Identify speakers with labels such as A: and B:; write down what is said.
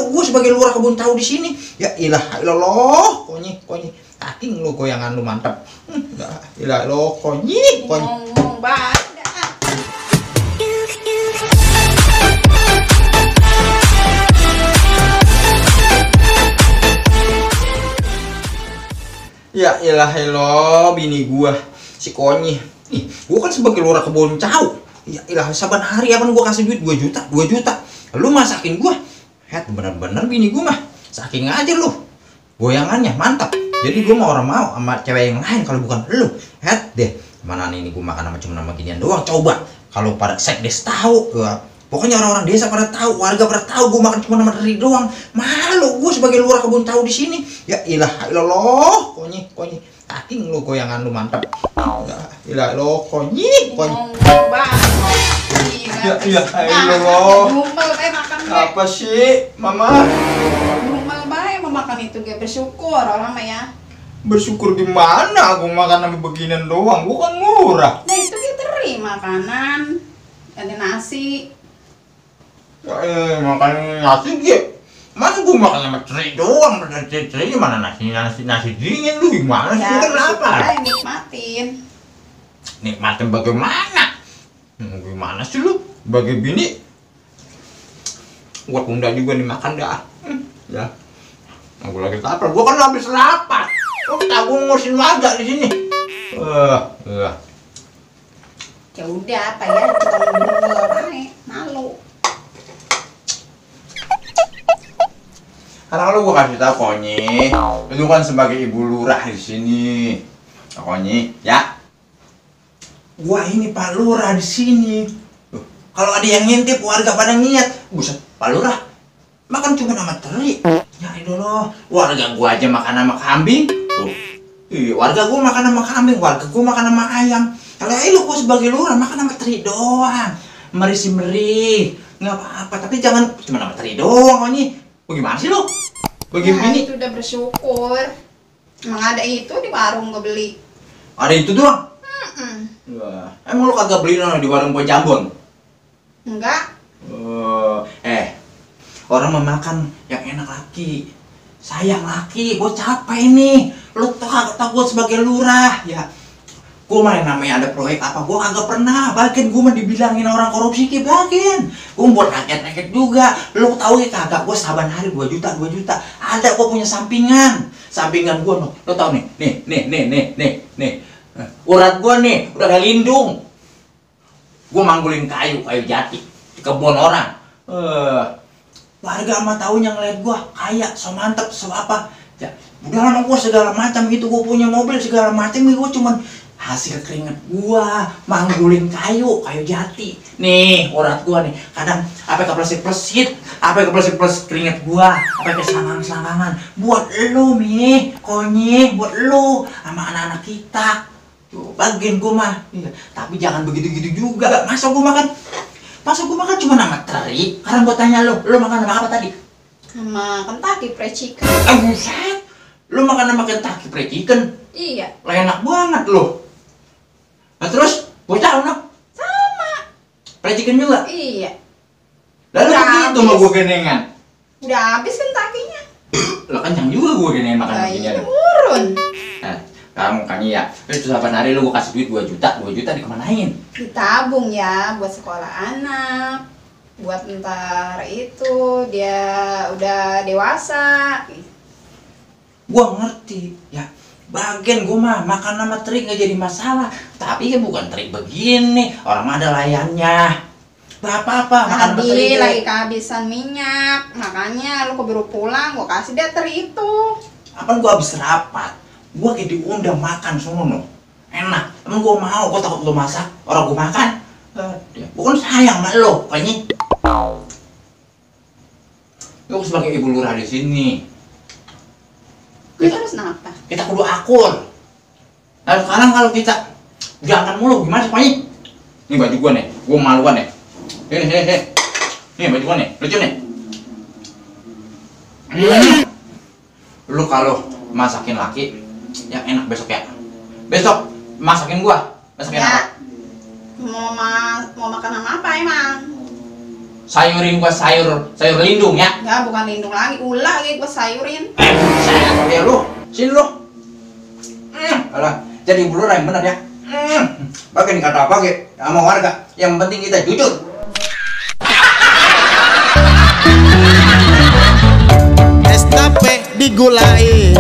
A: Malu gue sebagai lurah kebun tahu di sini. Ya ilah ilallah, konyi. Taking lu goyangan lu mantap. Ya ilah lo konyi.
B: Ngomong banget.
A: Ya ilah lo bini gua si konyi. Ih, gua kan sebagai lurah kebun tahu. Ya ilah saban hari apa gua kasih duit 2 juta. Lu masakin gua. Bener-bener bini gua mah. Saking aja lu. Goyangannya mantap. Jadi gue mau orang mau sama cewek yang lain kalau bukan lu. Deh, mana ini gue makan sama ginian doang. Coba kalau pada sekdes tahu, pokoknya orang-orang desa pada tahu, warga pada tahu gue makan cuma sama teri doang. Malu gue sebagai lurah kebun tahu di sini. Ya ilah ilallah, konyi. Taking lu goyangan lu mantap. Ya ilah lo konyi.
B: Ngomong banget.
A: Ya ilallah.
B: Ngumel kayak makan gue.
A: Apa sih, Mama?
B: Ngumel bae mau makan itu gue bersyukur orang mah ya.
A: Bersyukur gimana? Aku makan sama beginian doang, gua kan murah.
B: Nah itu kita terima makanan. Ada nasi.
A: Makan nasi gitu. Masa gua makan sama teri doang, teri mana nasi dingin lu gimana sih?
B: Ya,
A: Lu kenapa?
B: nikmatin.
A: Nikmatin bagaimana? Gimana sih lu? Bagi bini gua tunda juga nih makan dah. Ya. Aku lagi lapar, gua kan habis lapar. Lu tabung ngurusin warga di sini.
B: Ya udah apa ya kita ngomong bae, malu.
A: Karena lu gua kasih tau konyi, lu kan sebagai ibu lurah di sini. Konyi, ya. Gua ini Pak Lurah di sini. Kalau ada yang ngintip warga pada ngeliat, buset, Pak Lurah makan cuma sama teri. Ya idolah, warga gua aja makan sama kambing. Tuh. Warga gua makan sama kambing, warga gua makan sama ayam. Kalau lu gua sebagai lurah makan sama teri doang. Merih, nggak apa-apa, tapi jangan cuma sama teri doang, konyi. Bagaimana sih lu? Bagaimana?
B: Ya, itu udah bersyukur. Emang ada itu di warung gue beli.
A: Ada itu doang? Wah, emang lu kagak beli di warung Pok Jambon?
B: Enggak.
A: Orang memakan yang enak laki. Sayang laki, gue capek nih. Lu tau gue sebagai lurah, ya. Gue mah yang namanya ada proyek apa, gue kagak pernah. Bagian gue mah dibilangin orang korupsi ke bagian. Gue buat rakyat-rakyat juga. Lu tahu ya kagak, gue saban hari 2 juta. Ada gue punya sampingan. Sampingan gue no. Lu tahu nih. Nih. Urat gue nih, udah ada lindung. Gue manggulin kayu jati di kebun orang. Warga mah taunya ngeliat gue kaya, so mantep, so apa. Ya, udah lama gue segala macam gitu, gue punya mobil segala macam, gue cuman hasil keringet gua manggulin kayu jati. Nih urat gua nih, kadang apa kepleset keringet gua, apa keselangan buat lu nih, konyi, buat lu sama anak-anak kita. Tuh, bagian gua mah. Iya. Tapi jangan begitu-gitu juga. Masa gua makan cuma nama teri. Sekarang gua tanya lu makan sama apa tadi?
B: Sama Kentucky Fried Chicken.
A: Buset. Lu makan sama Kentucky Fried Chicken?
B: Iya.
A: Enak banget lu. Nah terus, bocah no?
B: Sama.
A: Fried chicken juga?
B: Iya.
A: Lalu begitu mau gue genengan?
B: Udah habis Kentucky-nya.
A: Lo kenyang juga gue genengan makan begini.
B: Iya, urun.
A: Nah, kamu kan iya. Terus saban hari lu gue kasih duit 2 juta dikemanain?
B: Ditabung ya, buat sekolah anak. Buat ntar itu, dia udah dewasa.
A: Gua ngerti, ya. Bagian gue mah makan sama teri nggak jadi masalah, tapi ya bukan teri begini, orang mah ada layannya. Gak apa-apa makan sama teri.
B: Lagi kehabisan minyak, makanya lu keburu pulang, gua kasih dia teri itu.
A: Apaan gue habis rapat, gue kayak diundang makan sono, enak. Emang gue mau, gue takut lo masak, orang gue makan. Bukan sayang sama lo, kayaknya. Lu sebagai ibu lurah di sini.
B: Kita harus kenapa?
A: Kita kudu akur. Nah sekarang kalau kita jangan mulu gimana sih Pak? Ini baju gua nih, gua maluan nih. Nih baju gua nih, lucu nih. Lu kalau masakin laki yang enak besok ya. Besok masakin gua, masakin
B: Ya.
A: apa?
B: Mau makan sama apa emang?
A: sayurin gua sayur lindung ya.
B: Ya bukan lindung lagi, ulah lagi gua sayurin.
A: Sayang ya lu, sini lu. Alah, jadi bulu yang benar ya. Pakai kata apa ke sama warga. Yang penting kita jujur.
C: Es tape digulain